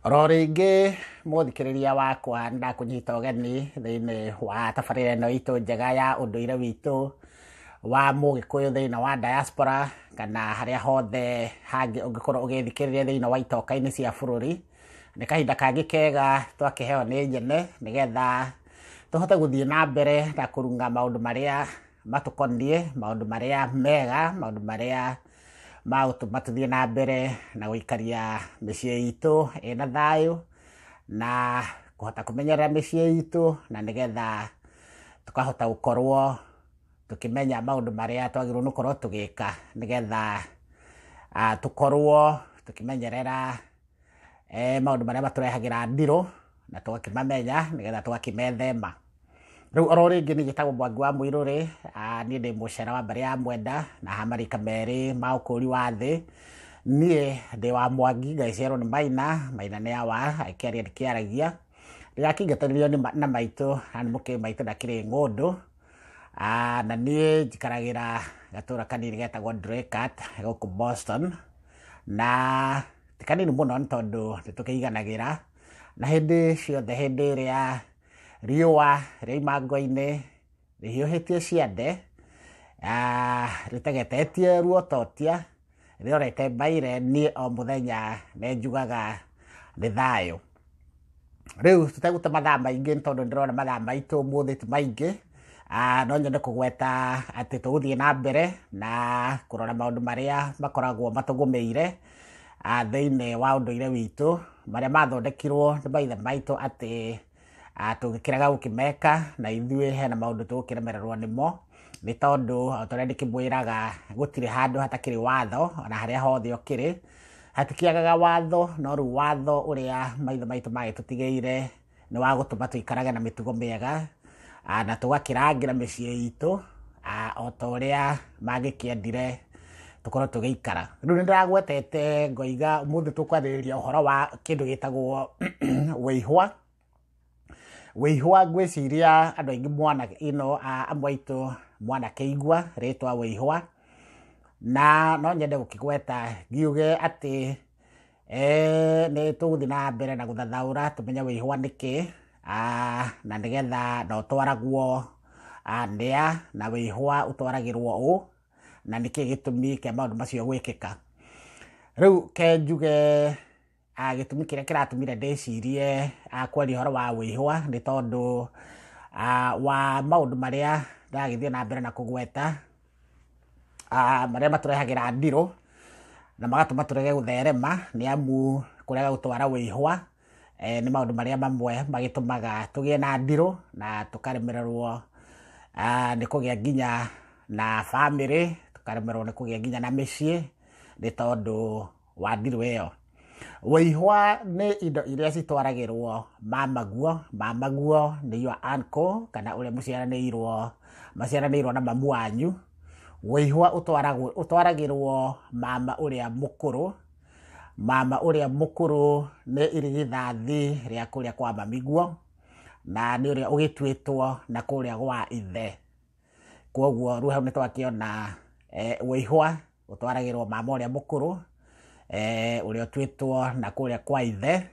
Oro rĩngĩ mũthikĩrĩria wakwa, nĩndakũnyita ũgeni thĩinĩ wa tabarĩra ĩno itũ njega ya ũndũire witũ wa mũgĩkũyũ thĩinĩ wa diaspora kana harĩa hothe hangĩ ũngĩkorwo ũgĩthikĩrĩria thĩinĩ wa itoka-inĩ cia bũrũri. Nĩ kahinda kangĩ kega twakĩheo nĩ nyene nĩgetha tũhote gũthiĩ na mbere na kũrung'a maũndũ marĩa matũkoniĩ, maũndũ marĩa mega, maũndũ marĩa magũtũma tũthiĩ na mbere na gũikaria mĩciĩ itũ ĩna thayũ na kũhota kũmenyerera mĩciĩ itũ, na nĩgetha tũkahota gũkorwo tũkĩmenya maũndũ marĩa twagĩrĩirwo nĩ gũkorwo tũgĩka nĩgetha tũkorwo tũkĩmenyerera maũndũ marĩa matũrehagĩra ndirũ na tũgakĩmamenya nĩgetha tũgakĩmethema. Rĩu oro rĩngĩ niĩ njĩtagwo Mwangi wa Mũirũrĩ, niĩ ndĩ mũcera wa mbarĩ ya Mwenda na ha marika merĩ ma ũkũri wa thĩ. Niĩ ndĩ wa Mwangi, ngagĩciarwo nĩ Maina, Maina nĩ awa, agĩkĩaria ndikĩaragia. Ndĩrakĩingatĩrĩrio na maitũ, na nĩ mũkĩ maitũ ndakĩrĩ ng'ũndũ. Na niĩ njikaragĩra gatũra kanini getagwo Dracut gũkũ Boston, na ti kanini mũno nĩ tondũ nĩ tũkĩiganagĩra, na hĩndĩ ciothe hĩndĩ ĩrĩa riũa rĩaima ngo-inĩ rĩhiũhĩtie ciande, rĩtegetetie ruototia, rĩrorete mbaire, niĩ o mũthenya nĩ njugaga nĩ thayũ. Rĩu tũtegũte mathaa maingĩ nĩ tondũ ndĩrona mathaa maitũ ũmũthĩ ti maingĩ, no nyende kũgweta atĩ tũgũthiĩ na mbere na kũrora maũndũ marĩa makoragwo matũgũmĩire thĩinĩ wa ũndũire witũ, marĩa mathondekirwo nĩ maithe maitũ atĩ tũngĩkĩrega gũkĩmeka na ithuĩ hena maũndũ tũgũkĩremererwo nĩmo, nĩ tondũ o ta ũrĩa ndĩkĩmwĩraga gũtirĩ handũ hatakĩrĩ watho, ona harĩa hothe ũkĩrĩ hatikĩagaga watho, no rĩu watho ũrĩa maithe maitũ magĩtũtigĩire nĩ wa gũtũma tũikarage na mĩtugo mĩega, na tũgakĩrangĩra mĩciĩ itũ o ta ũrĩa mangĩkĩendire tũkorwo tũgĩikara. Rĩu nĩ ndĩragwetete ngoiga ũmũthĩ tũkwarĩrĩria ũhoro wa kĩndũ gĩtagwo wĩihũa. Wĩihũa ngwĩciria andũ aingĩ mwana ino amwe aitũ mwanakĩigua rĩtwa wĩihũa, na no nyende gũkĩgweta ngiuge atĩ nĩ tũgũthiĩ na mbere na gũthathaũra tũmenye wĩihũa nĩkĩ, na nĩgetha na ũtwaragwo nĩa, na wĩihũa ũtwaragĩrwo ũ, na nĩkĩ gĩtũmi kĩa maũndũ macio gwĩkĩka. Rĩu ke njuge gĩtũmi kĩrĩa kĩratũmire ndĩcirie kwaria ũhoro wa wĩihũa nĩ tondũ wa maũndũ marĩa ndĩragĩthiĩ na mbere na kũgweta, marĩa matũrehagĩra ndirũ na magatũma tũrege gũtherema, nĩ amu kũrega gũtwara wĩihũa nĩ maũndũ marĩa mamwe magĩtũmaga tũgĩe na ndirũ na tũkaremererwo nĩ kũgĩa nginya na bamĩrĩ, tũkaremererwo nĩ kũgĩa nginya na mĩciĩ nĩ tondũ wa ndirũ ĩyo. Wĩihũa nĩ indo iria citwaragĩrwo mamaguo. Mamaguo nĩ your uncle kana ũrĩa maciaranĩirwo na mamu wanyu. Wĩihũa ũtwaragĩrwo mama ũrĩa mũkũrũ. Mama ũrĩa mũkũrũ nĩ irigithathi rĩa kũrĩa kwa mamiguo, na nĩ ũrĩa ũgĩtuĩtwo na kũrĩa gwa ithe. Koguo rĩu hau nĩ twakĩona wĩihũa ũtwaragĩrwo mama ũrĩa mũkũrũ, ũrĩa ũtuĩtwo na kũrĩa kwa ithe,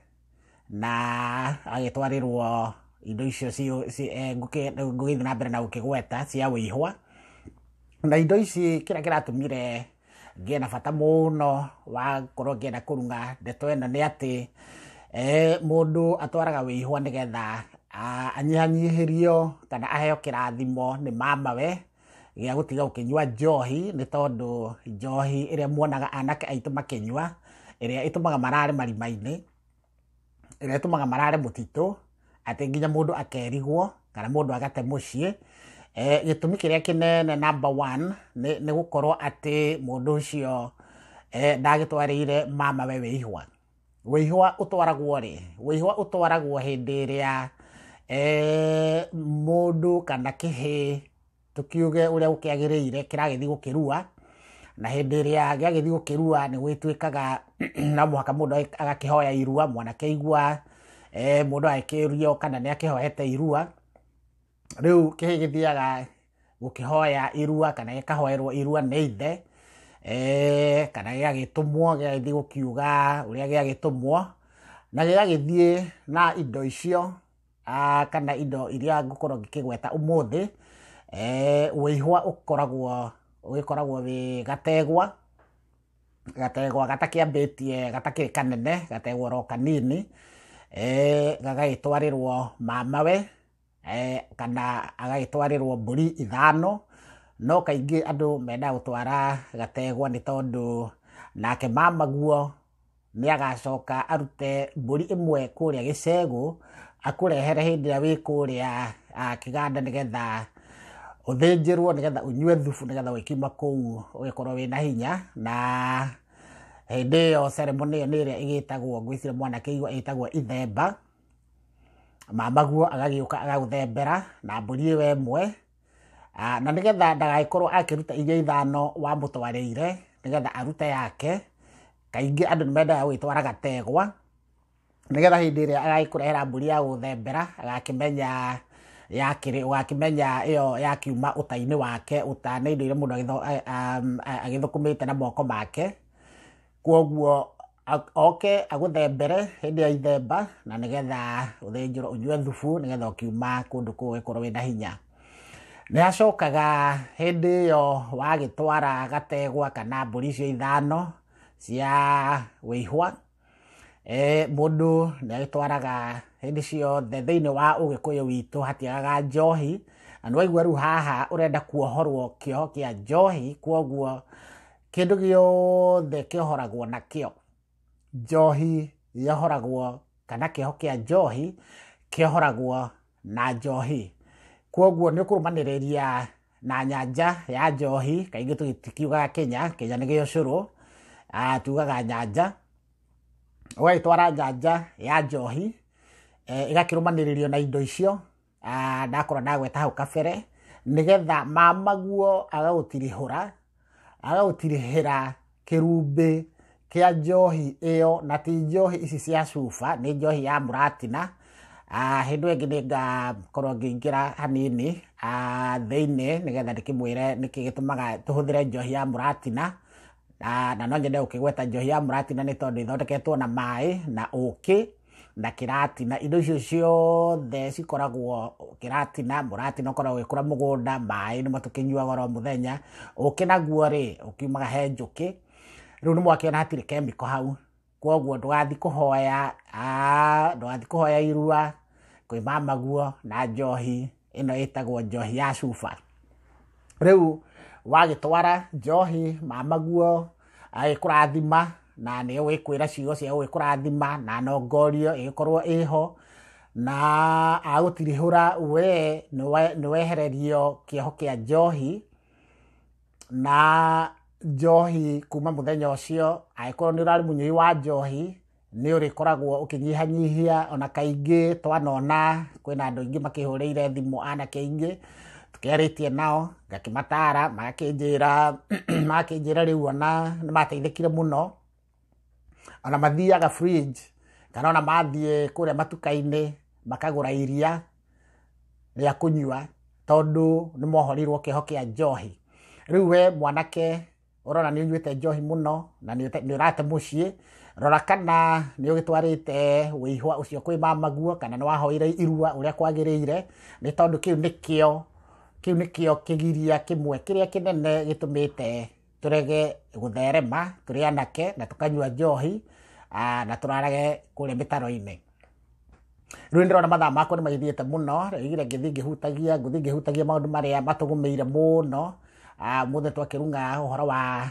na agĩtwarĩrwo indo icio ngũgĩthiĩ na mbere na gũkĩgweta cia wĩihũa. Na indo ici kĩrĩa kĩratũmire ngĩe na bata mũno wa gũkorwo ngĩenda kũrung'a ndeto ĩno nĩ atĩ mũndũ atwaraga wĩihũa nĩgetha anyihanyihĩrio kana aheo kĩrathimo nĩ mamawe gĩa gũtiga gũkĩnyua njohi, nĩ tondũ njohi ĩrĩa muonaga anake aitũ makĩnyua, ĩrĩa ĩtũmaga marare marima-inĩ, ĩrĩa ĩtũmaga marare mũtitũ, atĩ nginya mũndũ akerigwo kana mũndũ agate mũciĩ. Gĩtũmi kĩrĩa kĩnene number one nĩ gũkorwo atĩ mũndũ ũcio ndagĩtwarĩire mamawe wĩihũa. Wĩihũa ũtwaragwo rĩ? Wĩihũa ũtwaragwo hĩndĩ ĩrĩa mũndũ kana kĩhĩĩ tũkiuge ũrĩa gũkĩagĩrĩire kĩragĩthiĩ gũkĩrua, na hĩndĩ ĩrĩa gĩagĩthiĩ gũkĩrua nĩ gũgĩtuĩkaga no mũhaka mũndũ agakĩhoya irua, mwanake igua, mũndũ agĩkĩũrio kana nĩ akĩhoete irua. Rĩu kĩhĩĩ gĩthiaga gũkĩhoya irua kana gĩkahoerwo irua nĩ ithe, kana gĩgagĩtũmwo gĩgagĩthiĩ gũkiuga ũrĩa gĩagĩtũmwo, Na gĩgagĩthiĩ na indo icio kana indo iria ngũkorwo ngĩkĩgweta ũmũthĩ. Wĩihwa ũkoragwo ũgĩkoragwo wĩ gategwa, gategwa gatakĩambĩtie, gatakĩrĩ kanene, gategwa oro kanini, gagagĩtwarĩrwo mamawe, kana agagĩtwarĩrwo mbũri 5. No kaingĩ andũ mendaga gũtwara gategwa nĩ tondũ nake mamaguo nĩ agacoka arute mbũri ĩmwe kũrĩa gĩcegũ akũrehere hĩndĩ ĩrĩa wĩ kũrĩa kĩganda, nĩgetha ũthĩnjĩrwo, nĩgetha ũnyue thubu, nĩgetha ũgĩkiuma kũu ũgĩkorwo wĩna hinya. Na hĩndĩ ĩyo ceremony ĩyo nĩ ĩrĩa ĩgĩtagwo, ngwĩciria mwanake igua ĩtagwo ithemba. Mamaguo agagĩũka agagũthembera na mbũri ĩyo ĩmwe, na nĩgetha ndagagĩkorwo akĩruta iria 5 wamũtwarĩire, nĩgetha arute yake. Kaingĩ andũ nĩ mendaga gũgĩtwara gategwa, nĩgetha hĩndĩ ĩrĩa agagĩkũrehera mbũri ya gũthembera agakĩmenya yakĩrĩ, ũgakĩmenya ĩyo yakiuma ũta-inĩ wake. Ũta nĩ indo iria mũndũ agĩthũkũmĩte na moko make. Kwoguo oke agũthembere hĩndĩ ya ithemba, na nĩgetha ũthĩnjĩrwo ũnyue thubu, nĩgetha ũkiuma kũndũ kũu ũgĩkorwo wĩna hinya. Nĩ acokaga hĩndĩ ĩyo wagĩtwara gategwa kana mbũri icio 5 cia wĩihwa, mũndũ nĩ agĩtwaraga hĩndĩ ciothe thĩinĩ wa ũgĩkũyũ witũ hatiagaga njohi. Na nĩ waigua rĩu haha ũrenda kuohorwo kĩoho kĩa njohi, kwoguo kĩndũ gĩothe kĩohoragwo nakĩo. Njohi yohoragwo, kana kĩoho kĩa njohi kĩohoragwo na njohi. Kwoguo nĩ ũkũrũmanĩrĩria na nyanja ya njohi. Kaingĩ tũtikiugaga Kenya, Kenya nĩ gĩa ũcũrũ, tugaga nyanja. Ũgagĩtwara nyanja ya njohi, ĩgakĩrũmanĩrĩrio na indo icio, ndakorwo ndagweta hau kabere, nĩgetha mamaguo agagũtirihũra, agagũtirihĩra kĩrumbĩ kĩa njohi ĩyo. Na ti njohi ici cia cuba, nĩ njohi ya mũratina. Hĩndĩ ĩyo ĩngĩ nĩ ngakorwo ngĩingĩra hanini thĩinĩ, nĩgetha ndĩkĩmwĩre nĩkĩ gĩtũmaga tũhũthĩre njohi ya mũratina. Na no nyende gũkĩgweta njohi ya mũratina nĩ tondũ ĩthondeketwo na maĩ na ũkĩ na kĩratina. Indo icio ciothe cikoragwo kĩratina, mũratina ũkoragwo ũgĩkũra mũgũnda, maĩ nĩmo tũkĩnyuaga oro mũthenya, ũkĩ naguo rĩ ũkiumaga he njũkĩ. Rĩu nĩ mwakĩona hatirĩ chemical hau, kwoguo ndũgathiĩ kũhoya, ndũgathiĩ kũhoya irua kwĩ mamaguo na njohi ĩno ĩtagwo njohi ya cuba. Rĩu wagĩtwara njohi, mamaguo agĩkũrathima, na nĩ ũgĩkwĩra ciugo cia gũgĩkũrathima, na nongorio ĩgĩkorwo ĩho, na agũtirihũra we nĩ wehererio kĩoho kĩa njohi. Na njohi kuma mũthenya ũcio, angĩkorwo nĩ ũrarĩ mũnyui wa njohi, nĩ ũrĩkoragwo ũkĩnyihanyihia. Ona kaingĩ twanona kwĩna andũ aingĩ makĩhũrĩire thimũ, anake aingĩ tũkĩarĩtie nao, ngakĩmatara, magakĩnjĩra rĩu ona nĩ mateithĩkire mũno. Ona mathiaga fridge, kana ona mathiĩ kũrĩa matuka-inĩ makagũra iria rĩa kũnyua, tondũ nĩ mohorirwo kĩoho kĩa njohi. Rĩu we mwanake ũrona nĩ ũnyuĩte njohi mũno na nĩ ũrate mũciĩ, rora kana nĩ ũgĩtwarĩte wĩihwa ũcio kwĩ mamaguo, kana nĩ wahoire irua ũrĩa kwagĩrĩire, nĩ tondũ kĩu nĩkĩo kĩgiria kĩmwe kĩrĩa kĩnene gĩtũmĩte tũrege gũtherema tũrĩ anake na tũkanyua njohi, na tũrarage kũrĩa mĩtaro-inĩ. Rĩu ndĩrona mathaa makwa nĩ magĩthiĩte mũno, rĩu ngĩthiĩ ngĩhutagia, ngũthiĩ ngĩhutagia maũndũ marĩa matũgũmĩire mũno. Mũthĩ twakĩrung'a ũhoro wa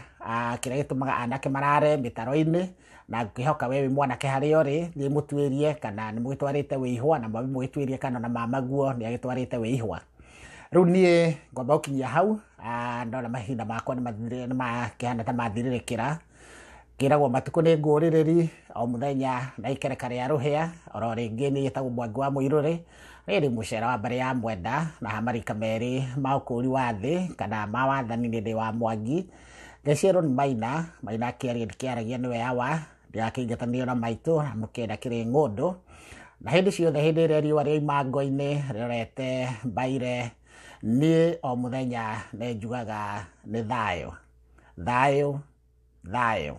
kĩrĩa gĩtũmaga anake marare mĩtaro-inĩ, na ngĩhoka we wĩ mwanake harĩa ũrĩ, thiĩ mũtuĩrie kana nĩ mũgĩtwarĩte wĩihwa, na mwambe mũgĩtuĩrie kana ona mamaguo nĩ agĩtwarĩte wĩihwa. Rĩu niĩ ngwamba gũkinyia hau, ndona mahinda makwa nĩ makĩhana ta mathirĩrĩkĩra. Kĩragwo matukũ nĩ ngũrĩrĩri o mũthenya na ikereka rĩa rũhĩa, oro rĩngĩ nĩ gĩtagwo Mwangi wa Mũirũrĩ, rĩrĩ mũcera wa mbarĩ ya Mwenda, na ha marika merĩ ma ũkũri wa thĩ kana ma wathani nĩ ndĩ wa Mwangi. Ngeciarwo nĩ Maina, Maina akĩaria ndikĩaragia nĩwe awa, ndĩrakĩingatanĩrio na maitũ na mũkĩenda kĩrĩ ng'ũndũ. Na hĩndĩ ciothe hĩndĩ ĩrĩa riũa rĩoima ngo-inĩ rĩrorete Mbaire, niĩ o mũthenya nĩ njugaga nĩ thayũ, thayũ, thayũ.